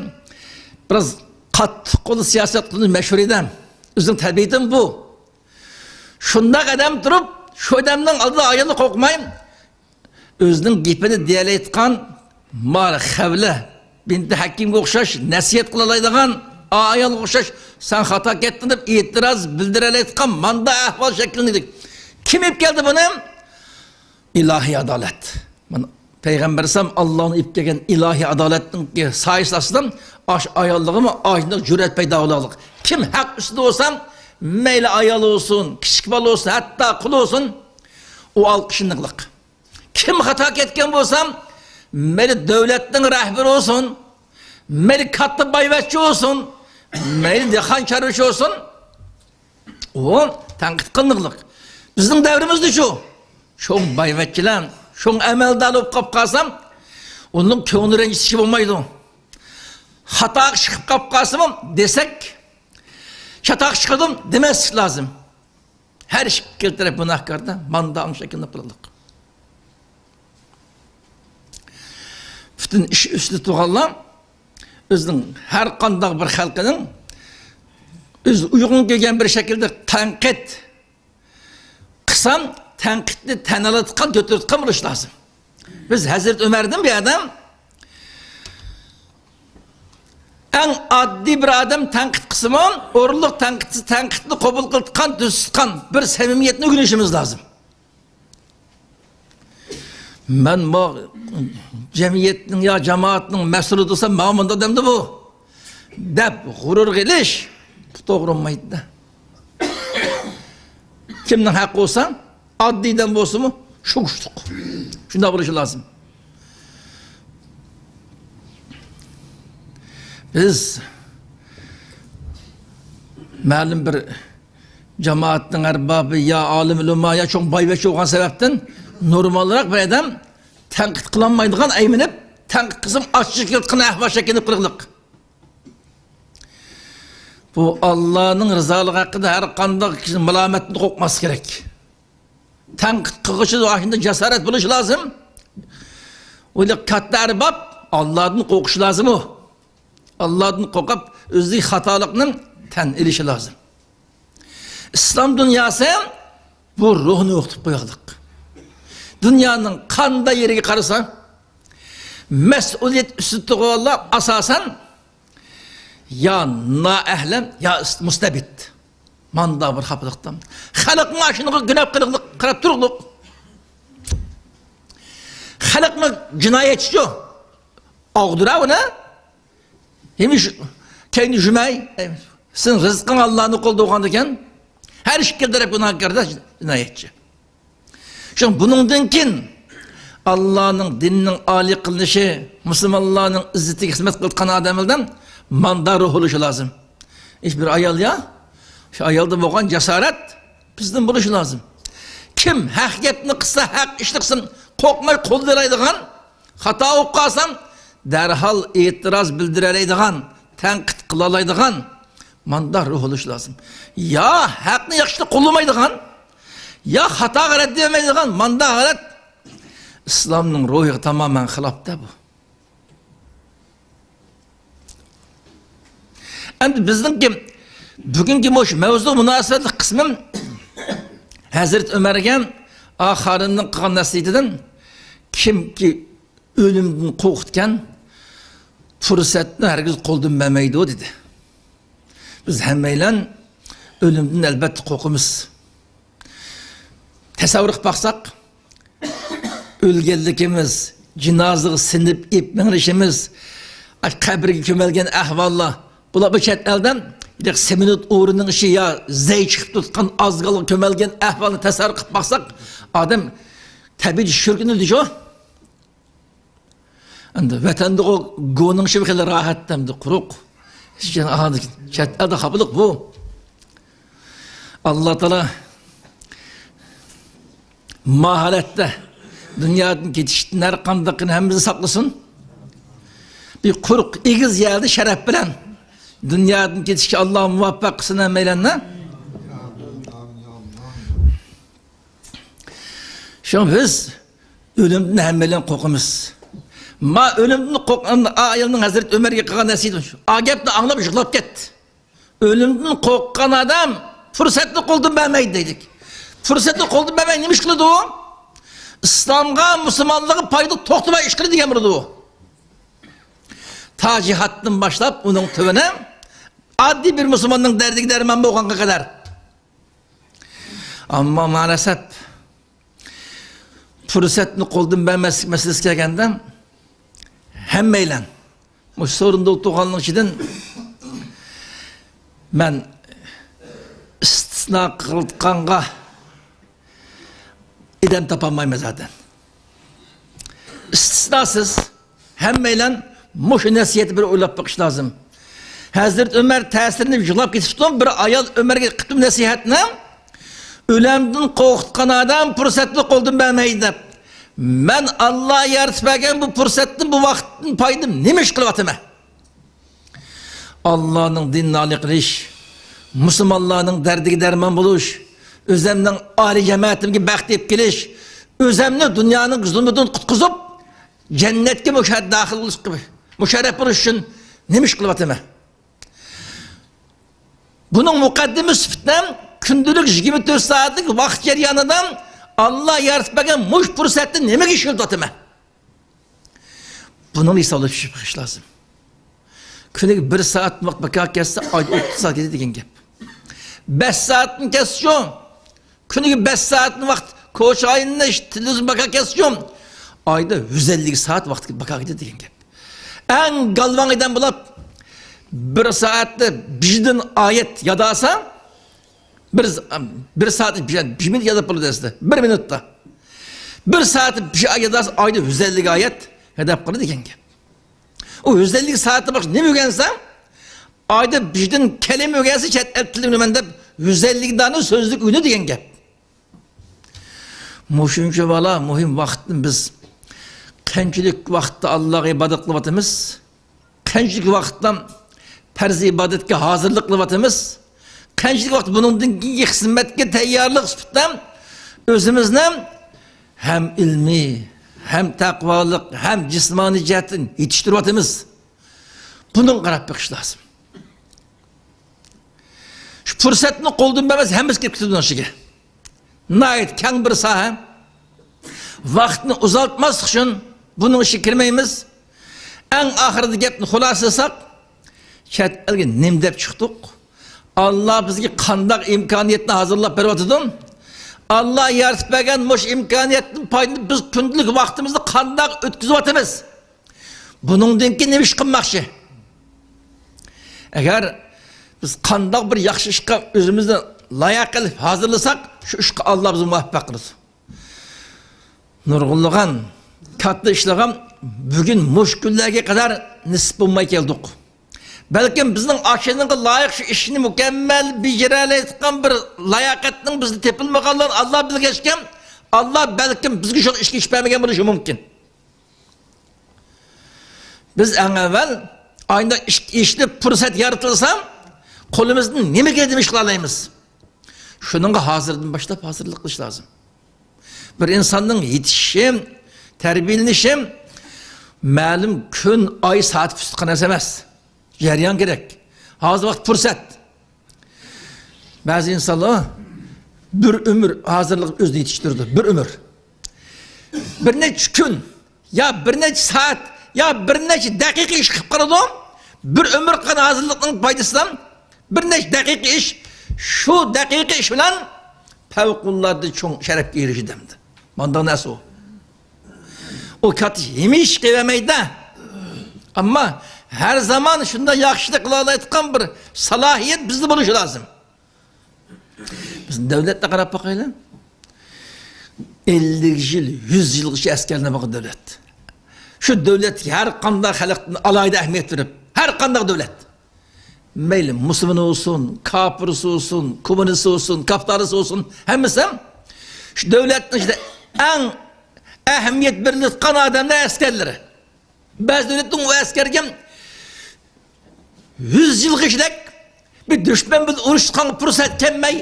بىراز قاتتىق قولدا سىياسەت قىلىش مەشھۇر ئىدى. ئۆزىنىڭ تەبىئىتىمۇ بۇ. شۇنداق ئادەم تۇرۇپ، شۇ ئادەمنىڭ ئالدىدا ئايالنى قوقماي، ئۆزىنىڭ گېپىنى دېيەلەيدىغان، مانا خەۋلە بىنتى ھەكىمگە ئوخشاش نەسىھەت قىلالايدىغان، ئايالغا ئوخشاش سەن خاتا كەتتىڭ دەپ ئېتىراز بىلدۈرەلەيدىغان ماندا ئەھۋال شەكىللىنىدۇ. كىم ئېلىپ كەلدى بۇنى؟ ئىلاھىي ئادالەت. مانا پەيغەمبەر ئەلەيھىسسالام ئاللانىڭ ئېلىپ كەلگەن ئىلاھىي ئادالەتنىڭ سايىسى ئاستىدا ئاش ئاياللىقىمۇ ئاشۇنداق جۈرئەت پەيدا بولغانلىق. كىم ھەق ئۈستىدە بولسا، مەيلى ئايال بولسۇن، كىچىك بالا بولسۇن، ھەتتا قۇل بولسۇن، ئۇ ئالقىشلىنىقلىق. كىم خاتا كەتكەن بولسا، مەيلى دۆلەتنىڭ رەھبىرى بولسۇن، مەيلى كاتتا بايۋەچچە بولسۇن، مەيلى دېھقان چارۋىچى بولسۇن، ئۇ تەنقىد قىلىنىقلىق. بىزنىڭ دەۋرىمىزدە شۇ. چوڭ بايۋەچچىلەر، چوڭ ئەمەلدار بولۇپ قاپ قالسام، ئۇنىڭ كۆڭلى رەنجىتىشكە بولمايدۇ. خاتا ئىش قىلىپ قاپ قالسىمۇ دېسەك، چاتاق چىقىدۇ دېمەسلىك لازىم. ھەر ئىككىلا تەرەپ گۇناھكاردا، ماندا ئاڭ شەكىللىنىپ قالىدۇ. پۈتۈن ئىش ئۈستىدە تۇرغانلار ئۆزىنىڭ ھەر قانداق بىر خەلقىنىڭ ئۆز ئۇيغۇن كۆرگەن بىر شەكىلدە تەنقىد قىلسا، تەنقىدنى تەن ئالىدىغان، كۆتۈرۈۋاتقان بولۇش لازىم. بىز ھەزرىتى ئۆمەردىن بۇ ئادەم ئەڭ ئاددىي بىر ئادەم تەنقىد قىلسىمۇ، ئورۇنلۇق تەنقىد، تەنقىدنى قوبۇل قىلىدىغان، تۈزىتىدىغان بىر سەمىمىيەتنى ئۆگىنىشىمىز لازىم. مەن بۇ جەمئىيەتنىڭ يا جامائەتنىڭ مەسئۇلى دېسەم، ماڭا مۇنداق دەمدى بۇ، دەپ غۇرۇر قىلىش، بۇ توغرا بولمايدۇ. كىمنىڭ ھەققى بولسا، ئاددىي ئادەم بولسىمۇ، شۇ كۈچلۈك. شۇنداق بولۇشى لازىم. بىز مەلۇم بىر جامائەتنىڭ ئەربابى يا ئالىم ئۆلىما يا چوڭ بايۋەچچە بولغان سەۋەبتىن نورمالراق بىر ئادەم تەنقىد قىلالمايدىغان، ئەيمىنىپ تەنقىد قىلسىمۇ ئاچچىق كېلىدىغان ئەھۋال شەكىللىنىپ قېلىقلىق. بۇ ئاللانىڭ رىزالىقى ھەققىدە ھەر قانداق كىشى مالامەتتىن قورقماسلىق كېرەك. تەنقىد قىلغۇچى ئاشۇنداق جاسارەت بولۇشى لازىم. ئۇ كاتتا ئەرباب ئاللادىن قورقۇشى لازىم ئۇ. ئاللادىن قورقۇپ، ئۆزىدىكى خاتالىقنى تەن ئېلىشى لازىم. ئىسلام دۇنياسى بۇ روھنى ئوقۇتۇپ قويغانلىق. دۇنيانىڭ قانداق يېرىگە قارىسا، مەسئۇلىيەت ئۈستىدە تۇرغانلار ئاساسەن يا نائەھلى، يا مۇستەبىت. ماندا بىر خاپىلىقتا. خەلقمۇ ئاشۇنىڭغا گۇناھ قىلىقلىق، قاراپ تۇرۇقلۇق. خەلقمۇ جىنايەتچىچۇ. ئاغدۇرا ئۇنى. ھېمىش كەينى جۈمەي. سېنىڭ رىزقىڭ ئاللانىڭ قولىدا بولغاندىكىن، ھەر ئىككى تەرەپ گۇناھكاردا جىنايەتچى. شۇڭا بۇنىڭدىن كېيىن ئاللانىڭ دىنىنىڭ ئالىي قىلىنىشى، مۇسۇلمانلارنىڭ ئىززىتىگە خىزمەت قىلىدىغان ئادەملەردىن ماندا روھ بولۇشى لازىم. ھېچ بىر ئايال يا، شۇ ئايالدا بولغان جاسارەت بىزدىن بولۇشى لازىم. كىم ھەق گەپنى قىلسا، ھەق ئىشنى قىلسا، قورقماي قوللايدىغان، خاتا بولۇپ قالسام، دەرھال ئېتىراز بىلدۈرەلەيدىغان، تەنقىد قىلالايدىغان، ماندا روھ بولۇشى لازىم. يا ھەقنى ياخشى قوللىمايدىغان، يا خاتاغا رەت بەرمەيدىغان، ماندا ھالەت ئىسلامنىڭ روھىغا تامامەن خىلاپتا بۇ. ئەمدى بىزنىڭكى بۈگۈنكى مۇشۇ مەۋزۇ مۇناسىۋەتلىك قىسمىم ھەزرىتى ئۆمەرگە ئاخارىنىڭ قىلغان نەسىھىتىدىن، كىمكى ئۆلۈمدىن قورقىدىكەن، پۇرسەتنى ھەرگىز قولدىن بەرمەيدۇ، دېدى. بىز ھەممەيلەن ئۆلۈمدىن ئەلۋەتتە قورقىمىز. تەسەۋۋۇر قىلىپ باقساق، ئۆلگەنلىكىمىز، جىنازىغا سىنىپ ئېلىپ مېڭىشىمىز، قەبرىگە كۆمۈلگەن ئەھۋاللار، بۇلار بۇ چەت ئەلدە سېمونت ئورنىنىڭ ئىچى يا زەي چىقىپ تۇتقان ئازغالغا كۆمۈلگەن ئەھۋالنى تەسەۋۋۇر قىلىپ باقساق، ئادەم تەبىئىي چۈشۈرگىنى دېيىشۇ. ئەمدى ۋەتەندىغۇ گۇنىڭ شېۋى خېلى راھەت ئەمدى قۇرۇق. چەت ئەلدە خاپىلىق بۇ. ئاللا تائالا ما ھالەتتە دۇنيادىن كېتىشتىن ھەر قانداقىنى ھەممىمىزنى ساقلىسۇن. بىر قۇرۇق ئېگىز يەردە شەرەپ بىلەن دۇنيادىن كېتىشكە ئاللا مۇۋەپپەق قىلسۇن ھەممەيلەننى. شۇڭا بىز ئۆلۈمدىن ھەممەيلەن قورقىمىز. ما ئۆلۈمدىن قورققان ئايالنىڭ ھەزرىتى ئۆمەرگە قىلغان نەسىھىتى شۇ. ئا گەپنى ئاڭلاپ يىغلاپ كەتتى. ئۆلۈمدىن قورققان ئادەم پۇرسەتنى قولدىن بەرمەيدۇ دەيدۇ. پۇرسەتنى قولدىن بەرمەي نېمە ئىش قىلىدۇ؟ ئىسلامغا، مۇسۇلمانلىققا پايدا توختىماي ئىش قىلىدۇ دېگەن بولىدۇ. تا جىھادتىن باشلاپ ئۇنىڭ تۆۋىنى ئاددىي بىر مۇسۇلماننىڭ دەردىگە دەرمان بولغانغا قەدەر. ئەمما مائەلەسەپ، پۇرسەتنى قولدىن بەرمەسلىك مەسىلىسىگە كەلگەندە، ھەممەيلەن مۇشۇ سورۇندا ئولتۇرغاننىڭ ئىچىدىن مەن ئىستىسنا قىلىدىغانغا ئادەم تاپالمايمەن زادەن. ئىستىسناسىز ھەممەيلەن مۇشۇ نەسىھەتنى بىر ئويلاپ بېقىش لازىم. ھەزرىتى ئۆمەر تەسىرلىنىپ يىغلاپ كېتىپتۇ، بىر ئايال ئۆمەرگە قىپتۇ نەسىھەتنى. ئۆلۈمدىن قورقۇتقان ئادەم پۇرسەتنى قولدىن بەرمەيدۇ دەپ. مەن ئاللا يارىتىپ بەرگەن بۇ پۇرسەتنى، بۇ ۋاقىتتىن پايدىلىنىپ نېمە ئىش قىلىۋاتىمەن؟ ئاللانىڭ دىنىنى ئالىي قىلىش، مۇسۇلمانلارنىڭ دەردىگە دەرمان بولۇش، ئۆزەمنىڭ ئالىي جەمەتىمگە بەخت ئېلىپ كېلىش، ئۆزەمنى دۇنيانىڭ زۇلمىدىن قۇتقۇزۇپ، جەننەتكە مۇشۇ داخىل بولۇشقا، مۇشەررەپ بولۇش ئۈچۈن نېمە ئىش قىلىۋاتىمەن؟ بۇنىڭ مۇقەددىمە سۈپىتىدە كۈندىلىك يىگىرمە تۆت سائەتلىك ۋاقىت جەريانىدا ئاللا يارىتىپ بەرگەن مۇشۇ پۇرسەتنى نېمىگە ئىشلىتىۋاتىمەن؟ بۇنىڭ ھېسابلاپ چۈشۈپ بېقىش لازىم. كۈنىگە بىر سائەت ۋاقىت بىكار كەتسە، ئايدا ئوتتۇز سائەت كېتىدۇ دېگەن گەپ. بەش سائەتنى كەتسىچۇ، كۈنىگە بەش سائەتنى ۋاقىت كوچا ئايلىنىش، تېلېۋىزور بىكار كەتسىچۇ، ئايدا يۈز ئەللىك سائەت ۋاقىت بىكار كېتىدۇ دېگەن گەپ. ئەڭ گالۋاڭ ئادەم بولۇپ، بىر سائەتتە بىردىن ئايەت يادالسا، بىر، بىر سائەت بىر، بىر مىنۇت ياداپ بولىدۇ ئەسلى. بىر مىنۇتتا. بىر سائەت بىر ئايەت يادالسا، ئايدا يۈز ئەللىك ئايەت ياداپ قالىدۇ دېگەن گەپ. ئۇ يۈز ئەللىك سائەتتە باشقا نېمە ئۆگەنسە، ئايدا بىردىن كەلىمە ئۆگەنسە، چەت ئەل تىلى بىلىمەن دەپ، يۈز ئەللىك دانە سۆزلۈك ئۆگىنىدۇ دېگەن گەپ. مۇشۇنچە بالا مۇھىم ۋاقىتنى بىز قانچىلىك ۋاقىتتا ئاللاغا ئىبادەت قىلىۋاتىمىز؟ قانچىلىك ۋاقىتتا پەرز ئىبادەتكە ھازىرلىق قىلىۋاتىمىز؟ قانچىلىك ۋاقىت بۇنىڭدىن كېيىنكى خىزمەتكە تەييارلىق سۈپىتىدە ئۆزىمىزنى ھەم ئىلمىي، ھەم تەقۋالىق، ھەم جىسمانىي جەھەتتىن يېتىشتۈرۈۋاتىمىز؟ بۇنىڭغا قاراپ بېقىش لازىم. شۇ پۇرسەتنى قولدىن بەرمەس، ھەممىسى كىرىپ كېتىدۇ بۇنىڭ ئىچىگە. ناھايىتى كەڭ بىر ساھە. ۋاقىتنى ئۇزارتماسلىق ئۈچۈن بۇنىڭ ئىچىگە كىرمەيمىز. ئەڭ ئاخىرىدا گەپنى خۇلاسىلىساق، چەت ئەلگە نېمە دەپ چىقتۇق؟ ئاللا بىزگە قانداق ئىمكانىيەتنى ھازىرلاپ بېرىۋاتىدۇ؟ ئاللا يارىتىپ بەرگەن مۇشۇ ئىمكانىيەتتىن پايدىلىنىپ، بىز كۈندىلىك ۋاقتىمىزنى قانداق ئۆتكۈزۈۋاتىمىز؟ بۇنىڭدىن كېيىن نېمە ئىش قىلماقچى؟ ئەگەر بىز قانداق بىر ياخشى ئىشقا ئۆزىمىزنى لايىق قىلىپ ھازىرلىساق، شۇ ئىشقا ئاللا بىزنى مۇۋەپپەق قىلىدۇ. نۇرغۇنلىغان كاتتا ئىشلىغان بۈگۈن مۇشۇ كۈنلەرگە قەدەر نېسىپ بولماي كەلدۇق. بەلكىم بىزنىڭ ئاشۇنىڭغا لايىق شۇ ئىشنى مۇكەممەل بېجىرەلەيدىغان بىر لاياقەتنىڭ بىزدە تېپىلمىغانلىقىنى ئاللا بىلگەچكە، ئاللا بەلكىم بىزگە شۇ ئىشنى ئېچىپ بەرمىگەن بولۇشى مۇمكىن. بىز ئەڭ ئەۋۋەل ئايدا ئىش، ئىشلىپ پۇرسەت يارىتىلسا، قولىمىزدىن نېمە كېلىدۇ، نېمە ئىش قىلالايمىز؟ شۇنىڭغا ھازىردىن باشلاپ ھازىرلىق قىلىش لازىم. بىر ئىنساننىڭ يېتىشىشى، تەربىيەلىنىشى مەلۇم كۈن، ئاي، سائەت پۈتۈپ قالغان نەرسە ئەمەس. جەريان كېرەك. ھازىر ۋاقىت پۇرسەت. بەزى ئىنسانلار بىر ئۆمۈر ھازىرلىق ئۆزىنى يېتىشتۈرىدۇ. بىر ئۆمۈر. بىر نەچچە كۈن، يا بىر نەچچە سائەت، يا بىر نەچچە دەقىقە ئىش قىلىپ قالىدۇ. بىر ئۆمۈر قىلغان ھازىرلىقنىڭ پايدىسىدىن بىر نەچچە دەقىقە ئىش، شۇ دەقىقە ئىش بىلەن پەۋقۇلئاددە چوڭ شەرەپكە ئېرىشىدۇ ئەمدى. مانداق نەرسە ئۇ. ئۇ كاتتا ھەمىشە قىلىۋەرمەيدۇ. ئەمما ھەر زامان شۇنداق ياخشىلىق قىلالايدىغان بىر سالاھىيەت بىزدە بولۇشى لازىم. بىز دۆلەتكە قاراپ باقايلى. ئەللىك يىل، يۈز يىلغىچە ئەسكەرلەر بولغان دۆلەت. شۇ دۆلەتكە ھەر قانداق خەلقتىن ئالاھىدە ئەھمىيەت بېرىپ، ھەر قانداق دۆلەت. مەيلى مۇسۇلمان بولسۇن، كاپىرسى بولسۇن، كوممۇنىست بولسۇن، كاپىتالىست بولسۇن، ھەممىسى شۇ دۆلەتنىڭ ئىچىدە ئەڭ ئەھمىيەت بېرىلىدىغان ئادەملەر ئەسكەرلىرى. بەزى دۆلەتنىڭ ئۇ ئەسكەرگە يۈز يىلغىچىدەك بىر دۈشمەن بىلەن ئۇرۇشقان پۇرسەت كەلمەي،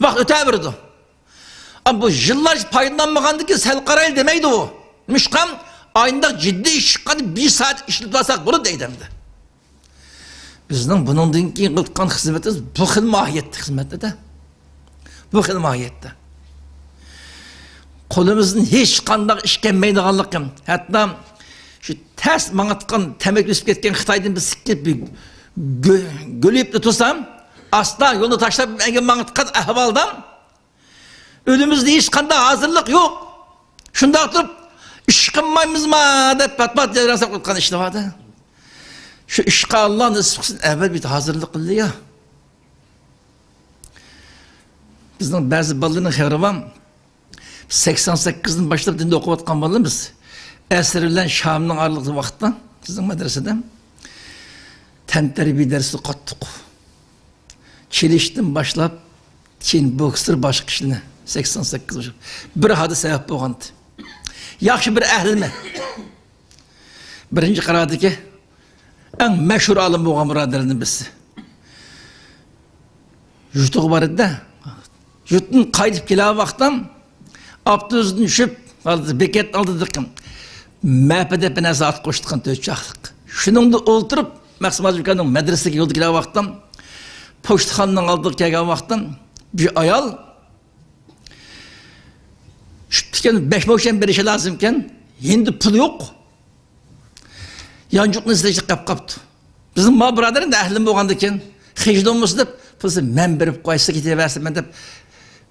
ۋاقىت ئۆتەۋېرىدۇ. ئەمما بۇ يىللار پايدىلانمىغاندىن كېيىن سەل قارايلى دېمەيدۇ ئۇ. نېمىشقا؟ ئاينداق جىددىي ئىش چىققاندا بىر سائەت ئىشلىتىۋالساق بولىدۇ دەيدۇ ئەمدى. بىزنىڭ بۇنىڭدىن كېيىن قىلىدىغان خىزمىتىمىز بۇ خىل ماھىيەتتە خىزمەتتە-دە. بۇ خىل ماھىيەتتە. قولىمىزدىن ھېچقانداق ئىش كەلمەيدىغانلىقى، ھەتتا شۇ تەس ماڭىدىغان تەمەكى ئۆسۈپ كەتكەن خىتايدىن بىز سىكىپ بىر گۆ-، گۆلىيىپلا تۇرسام، ئاستا يولنى تاشلاپ مەڭگۈ ماڭىدىغان ئەھۋالدا، ئۆلىمىزدە ھېچقانداق ھازىرلىق يوق. شۇنداق تۇرۇپ، ئىش قىلمايمىزما دەپ پات-پات جەۋرەنسەپ قىلىۋاتقان ئىشلار بار-دە. شۇ ئىشقا ئاللا نېسىپ قىلسۇن، ئەۋۋەل بىر ھازىرلىق قىلدى يا. بىزنىڭ بەزى بالىلارنىڭ خەۋىرى بار. سەكسەن سەككىزدىن باشلاپ دىندا ئوقۇۋاتقان بالىلىرىمىز ئەسىر بىلەن شامنىڭ ئارىلىقىدىكى ۋاقىتتا بىزنىڭ مەدرىسىدە تەنتەربىيە دەرسى قاتتىق. چېلىشتىن باشلاپ، كېيىن بوكسېر باشقا كىشىلەرنى سەكسەن سەككىز بىر ھادىسە سەۋەب بولغانىدى. ياخشى بىر ئەھلىمەن. بىرىنچى قارادىكى ئەڭ مەشھۇر ئالىم بولغان بۇرادەرلەردىن بىرسى. يۇرتىغا بارىدۇ-دە. يۇرتتىن قايتىپ كېلەر ۋاقتىم ئاپتوبۇستىن چۈشۈپ، بېكەتنىڭ ئالدىدىكى مەپە دەپ بىر نەرسە ئاتقا قوشۇلغان تۆت چاقلىق. شۇنىڭدا ئولتۇرۇپ، مەخسۇم ھاجىمكاننىڭ مەدرىسىگە يولدا كېلەر ۋاقتىم، پوچتىخانىنىڭ ئالدىغا كەلگەن ۋاقتىم، بىر ئايال چۈشۈپتىكەن، بەش مو شەن بېرىشى لازىمكەن، يېنىدا پۇل يوق. يانچۇقنى ئىزدەشتە قاپ قاپتۇ. بىزنىڭ ما بۇرادەر ئەمدى ئەھلىم بولغاندىكىن، خىجىل بولمىسۇن دەپ، پۇلسى مەن بېرىپ قوياي، سىز كېتىۋەرسىمەن دەپ،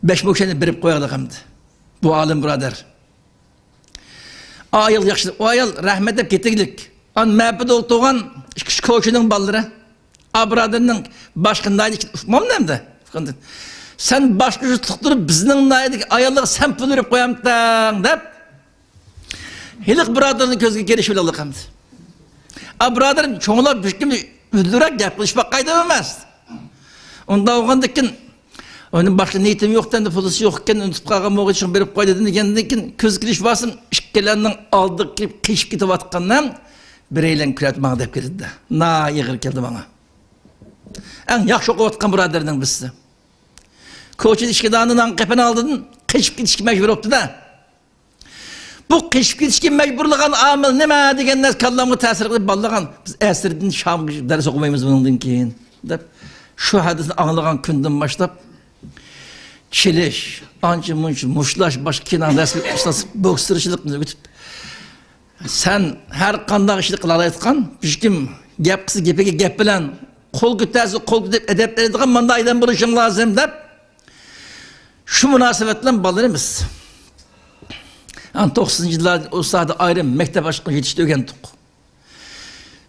بەش مو شەننى بېرىپ قويايلىق ئەمدى. بۇ ئالىم بۇرادەر. ئايال ياخشى، ئۇ ئايال رەھمەت دەپ كېتىگلىك. ئان مەپىدە ئولتۇرغان ئىككى ئۈچ كوچىنىڭ بالىلىرى. ئا بۇرادەرنىڭ باشقا ناھىيىدە ئۇقمامدۇ ئەمدى؟ سەن باشقا يۇرتلۇق تۇرۇپ، بىزنىڭ ناھىيىدىكى ئاياللارغا سەن پۇل بېرىپ قويامتىڭ دەپ، ھېلىقى بۇرادەرنىڭ كۆزىگە كىرىشىۋېلىلىق ئەمدى. ئا بۇرادەر چوڭلاپ بىر كىم ئۈزلۈرەك گەپ قىلىشىپ باقايدۇ ئەمەس. ئۇنداق بولغاندىكىن، ئۇنىڭ باشقا نىيىتىم يوق، ئەمدى پۇلىسى يوق ئىكەن، ئۇنتۇپ قالغان بولغىچە بېرىپ قويدى دېگەندىن كېيىن، كۆز كېلىش بارسىم، ئىككىلەننىڭ ئالدىغا كېلىپ قېچىپ كېتىۋاتقاندا، بىرەيلەن كۆرۈپ ماڭا دەپ كېتىدۇ. ناھايىتى ئېغىر كەلدى ماڭا. ئەڭ ياخشى ئوقۇۋاتقان بۇرادەرنىڭ بىرسى. كوچىدا ئىككى دانە نان قېپىنى ئالدىدىن قېچىپ كېتىشكە مەجبۇر بوپتۇ-دە. بۇ قېچىپ كېتىشكە مەجبۇرلىغان ئامىل نېمە دېگەن نەرسە كاللامغا تەسىر قىلىپ باللىغان. بىز ئەسىردىن شامغىچە دەرس ئوقۇمايمىز بۇنىڭدىن كېيىن، دەپ شۇ ھەدىسنى ئاڭلىغان كۈندىن باشلاپ چېلىش، ئانچە-مۇنچە مۇشتلاش، باشقا كىنو دەرس، ئۇستاز بوكسچىلىقنى ئۆگىتىپ، سەن ھەر قانداق ئىشنى قىلالايدىغان، بىر كىم گەپ قىلسا گېپىگە گەپ بىلەن، قول كۆتەرسە قول كۆتۈرۈپ ئەدەپ بېرىدىغان مانداق ئادەم بولۇشۇڭ لازىم، دەپ شۇ مۇناسىۋەت بىلەن بالىلىرىمىز. ئان توقسىنىنچى يىللاردا ئۇ ساھەدە ئايرىم مەكتەپ ئاچقىلى يېتىشتۈرگەنتۇق.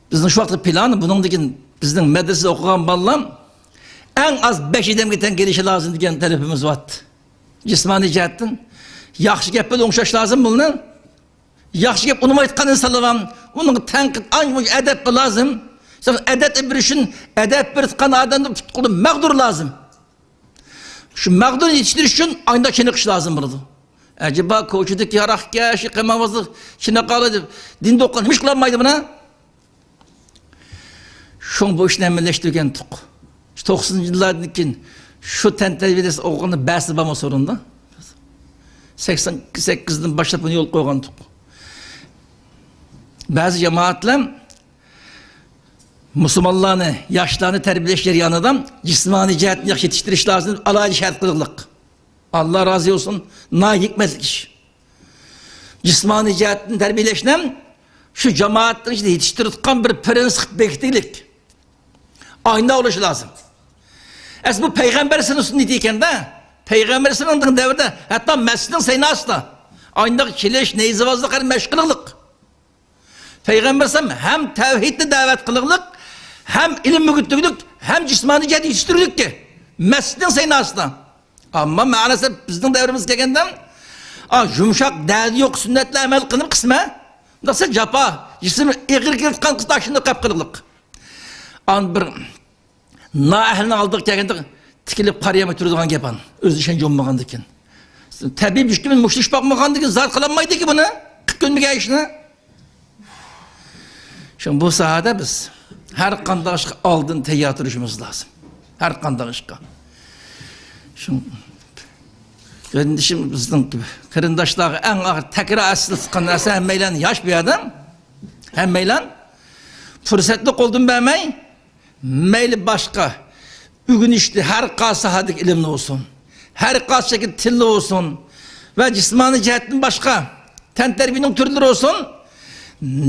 بىزنىڭ شۇ ۋاقىتتا پىلان، بۇنىڭدىن كېيىن بىزنىڭ مەدرىسىدە ئوقۇغان بالىلار ئەڭ ئاز بەش ئادەمگە تەڭ كېلىشى لازىم دېگەن تەلىپىمىز بار ئىدى. جىسمانىي جەھەتتىن ياخشى گەپ بىلەن ئوڭشاش لازىم بۇنى. ياخشى گەپ ئۇنىمايدىغان ئىنسانلار بار، ئۇنىڭغا تەنقىد، ئەدەپ لازىم. ئەدەپ بېرىش ئۈچۈن ئەدەپ بېرىدىغان ئادەمدىن پۇتقۇدا مەغدۇر لازىم. شۇ مەغدۇرنى يېتىشتۈرۈش ئۈچۈن ئاينىدا چېنىقىش لازىم بولىدۇ. ئەجەبا، كوچىدىكى ياراقكەش، قىمارۋازلىق، چېنىقالىدۇ، دىندا ئوقۇغان نېمە ئىش قىلالمايدۇ بۇنى؟ شۇڭا بۇ ئىشنى ئەمەلىيلەشتۈرگەنتۇق. شۇ توقسىنىنچى يىللاردىن كېيىن شۇ تەنتەربىيە دەرسى ئوقۇغاندا بەزى بارمۇ سورۇندا؟ سەكسەن سەككىزدىن باشلاپ بۇنى يولغا قويغانتۇق. بەزى جامائەتلەر مۇسۇلمانلارنى، ياشلارنى تەربىيەلەش جەريانىدا جىسمانىي جەھەتتىن ياخشى يېتىشتۈرۈش لازىم، ئالاھىدە شەرت قىلغانلىق. ئاللا رازى بولسۇن، ناھايىتى ھېكمەتلىك ئىش. جىسمانىي جەھەتتىن تەربىيەلەشنى شۇ جامائەتنىڭ ئىچىدە يېتىشتۈرۈۋاتقان بىر پىرىنسىپ بېكىتىلىك. ئاينىدا بولۇشى لازىم. ئەسلى بۇ پەيغەمبەر سۇننىتى ئىكەندە، پەيغەمبەر سۇننىتىنىڭ دەۋرىدە ھەتتا مەسچىتنىڭ سەيناسىدا ئاينىدا چېلىش، نەيزىۋازلىق، ھەر مەشىق قىلغانلىق. پەيغەمبەر ئەلەيھىسسالام ھەم تەۋھىدنى دەۋەت قىلغانلىق، ھەم ئىلىم ئۆگىتىدىغانلىق، ھەم جىسمانىي جەھەتتە يېتىشتۈرگۈلۈككە مەسچىتنىڭ سەيناسىدا. ئەمما مەئەلەسەپ بىزنىڭ دەۋرىمىزگە كەلگەندە، ئا، يۇمشاق، دەردى يوق سۈننەتلەر ئەمەل قىلىنىپ قىسمەن. بۇنداقسا جاپا، جىسمى ئېغىر كېلىۋاتقان قىز تاشلىنىپ قاپ قىلغانلىق. ئان بىر نائەھلىنىڭ ئالدىغا كەلگەندە تىكىلىپ قارىيالماي تۇرىدىغان گەپ ئان. ئۆزى ئىشەنچ بولمىغاندىكىن. تەبىئىي بىر كۈن مۇشتلىشىپ باقمىغاندىكىن زادى قىلالمايدىكى بۇنى. قىلىپ كۆنمىگەن ئىشنى. شۇڭا بۇ ساھەدە بىز ھەر قانداق ئىشقا ئالدىن تەييار تۇرۇشىمىز لازىم. ھەر قانداق ئىشقا. شۇ قېرىندىشىم، بىزنىڭ قېرىنداشلارغا ئەڭ ئاخىر تەكرار ئەسلىتىۋاتقان نەرسە، ھەممەيلەن ياش بۇ يەردە. ھەممەيلەن پۇرسەتنى قولدىن بەرمەي، مەيلى باشقا ئۆگىنىشتە ھەر قايسى ساھەدىكى ئىلىملا بولسۇن، ھەر قايسى شەكىل تىللا بولسۇن ۋە جىسمانىي جەھەتتىن باشقا تەنتەربىيەنىڭ تۈرلىرى بولسۇن،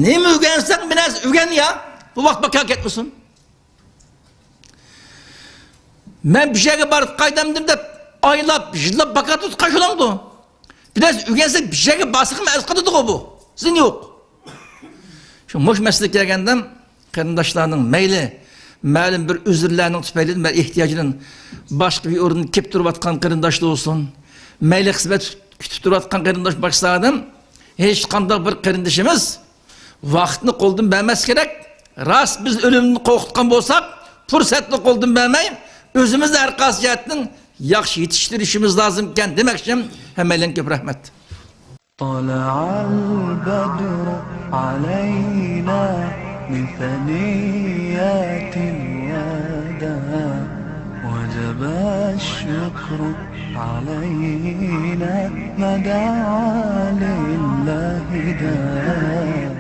نېمە ئۆگەنسەڭ بىر نەرسە ئۆگەن يا، بۇ ۋاقىت بىكار كەتمىسۇن. مەن بىر يەرگە بارىدىغان ئادەمدىم دەپ ئايلاپ، يىللاپ بىكار تۇتۇپ قالساڭ بولىدۇ. بىر نەرسە ئۆگەنسەك بىر يەرگە بارساقمۇ ئەرز قىلىدىغۇ بۇ. سىزنى يوق. شۇ مۇش مەسىلىگە كەلگەندە، قېرىنداشلارنىڭ مەيلى مەلۇم بىر ئۆزرىلەرنىڭ تۈپەيلىدىن ۋە ئېھتىياجىدىن باشقا بىر ئورۇندا كېلىپ تۇرۇۋاتقان قېرىنداشلار بولسۇن، مەيلى خىزمەت كۈتۈپ تۇرۇۋاتقان قېرىنداش، باشقا ساھەدىن ھېچقانداق بىر قېرىندىشىمىز ۋاقىتنى قولدىن بەرمەس كېرەك. راست بىز ئۆلۈمدىن قورقۇتقان بولساق، پۇرسەتنى قولدىن بەرمەي، ئۆزىمىزنى ھەر قايسى جەھەتتىن ياخشى يېتىشتۈرۈشىمىز لازىمكەن دېمەكچى. ھەممەيلەنگە كۆپ رەھمەت. طلع البدر علينا من ثنيات الوداع. وجب الشكر علينا ما دعا لله داع.